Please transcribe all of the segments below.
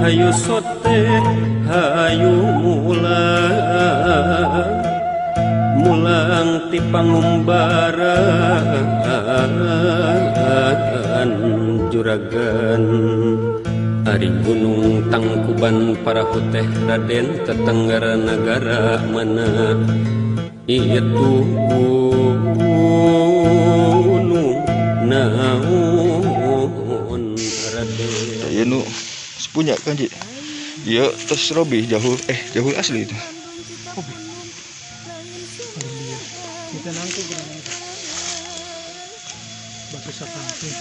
Hayu sote hayu mulang mulang ti pangumbaran juragan. Ari Gunung Tangkuban Parahu teh Raden tetenggara nagara mana itu gunung naon Raden. Ya nu punya kan Ji? Iya, terus Robi jauh jauh asli itu. Kita nangkep batu sakangkung.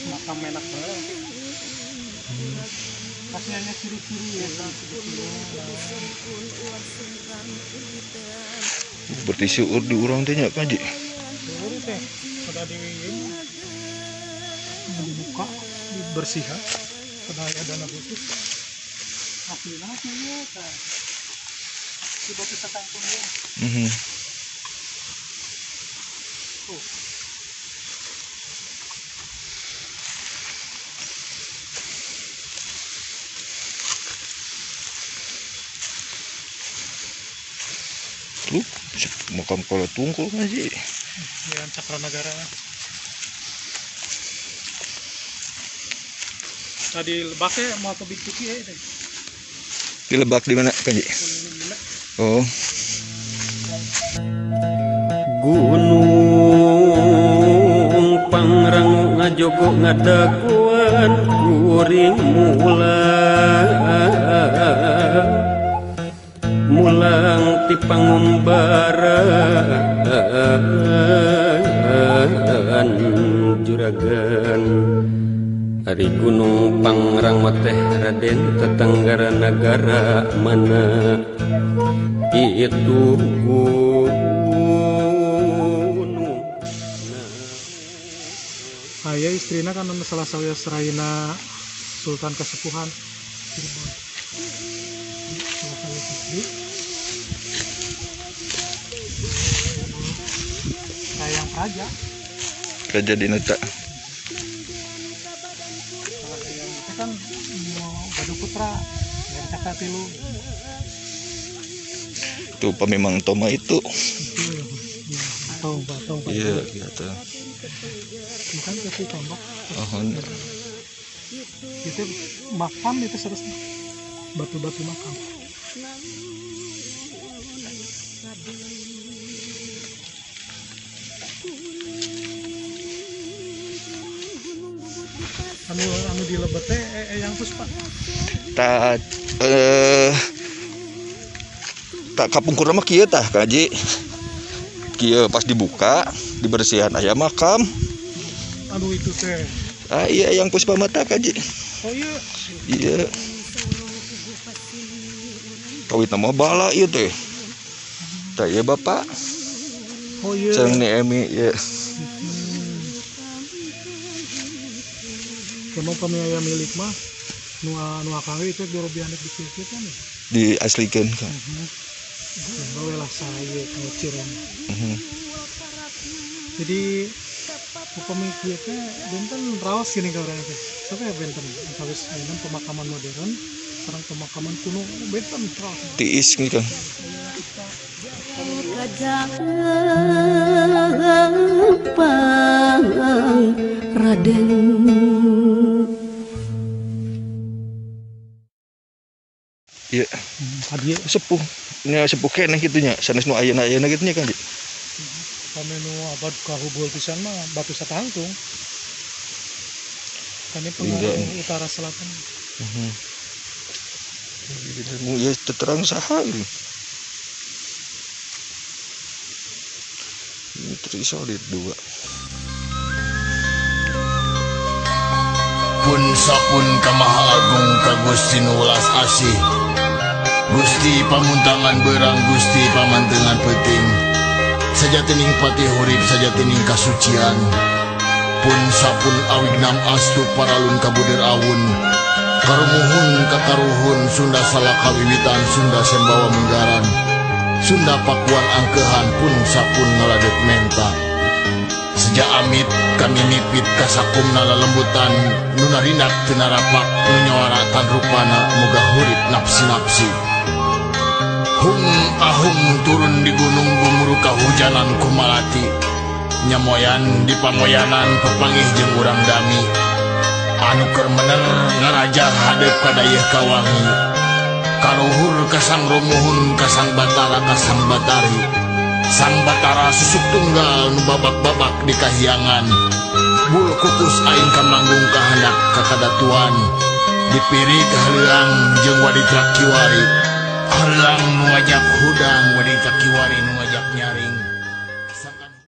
Makam enak banget. Khasnya ciri-ciri ya. Berarti seueur di urang teh nya kan Ji? Seueur teh pada di dibuka, dibersihan, pada aya dana khusus. Aslina kieu tah. Di batu sakangkung ya. Tuh. Makam kalau tungkul kan sih. Ya, Cakranagara. Tadi lebaknya mau ke Big ya deh. Di Lebak di mana kan Ji? Oh. Gunung Pangrango ngajogo ngadaguan kuring mulang mulang ti pangumbaran juragan. Ari Gunung Pangrango teh Raden tetenggara nagara mana itu gunung. Aya istrina kan salah sawios raina Sultan Kasepuhan Cirebon. Salah sawios istri Sayang Praja. Praja Dinata. Kalau yang itu kan mau Gaduh Putra yang Cakra Tilu. Itu pememang Toma itu. Atau atau. Iya, gitu. Bukan kasih tombak. Oh. Itu makam itu seharusnya batu-batu makam. Anu anu di lebet teh yang Puspa. Tak tak kapungkur mah kieu tah kaji. Kieu pas dibuka dibersihan aya makam. Aduh itu teh. Ah iya yang Puspa mata kaji. Oh iya. Iya. Kawit nama bala ieu teh. Tah ieu bapak. Oh iya. Sareng ni Emi ieu. Emang pami aya milik mah nu nu akang itu dirobian di kieu kan ya? Diaslikeun kan. Heeh. Lah saya ngociran. Jadi upami kieu teh benten raos gini ka urang teh. Siapa ya benten? Antawis ayeuna pemakaman modern sareng pemakaman kuno benten raos. Tiis gitu. Raden. Iya. Tadi sepuh. Nya sepuh keneh kitu nya, sanes nu ayeuna-ayeuna kitu nya kan. Pami nu abad kahubul pisan mah batu satangtung. Kan ini pengaruh utara selatan. Heeh. Ya terang saha ini. Ini terisolir dua. Pun sapun ka Maha Agung ka Gusti nu welas asih. Gusti pamuntangan berang, Gusti pamantengan peuting. Sajatining pati hurip, sajatining kasucian. Pun sapun awignam astu paralun kabudir awun. Karumuhun kakaruhun Sunda salah kawiwitan Sunda sembawa menggaran. Sunda Pakuan angkehan pun sapun ngaladek menta. Sejak amit kami mipit kasakumna lelembutan nu narindak teu narapak nu nyawara tan rupana moga hurip napsi-napsi. Hung ahung turun di gunung gumuru kahujanan kumalati. Nyamoyan di pamoyanan pepanggih jeung urang dami. Anu keur mener ngaraja hadeup ka dayeuh kawangi. Kaluhur ka Sang Rumuhun ka Sang Batara ka Sang Batari. Sang Batara susuk tunggal nu babak-babak di kahyangan. Bul kukus aing kamanggung kahandak ka kadatuan. Dipirig haleuang jeung waditra kiwari. Haleuang nu ngajak hudang waditra kiwari nu ngajak nyaring.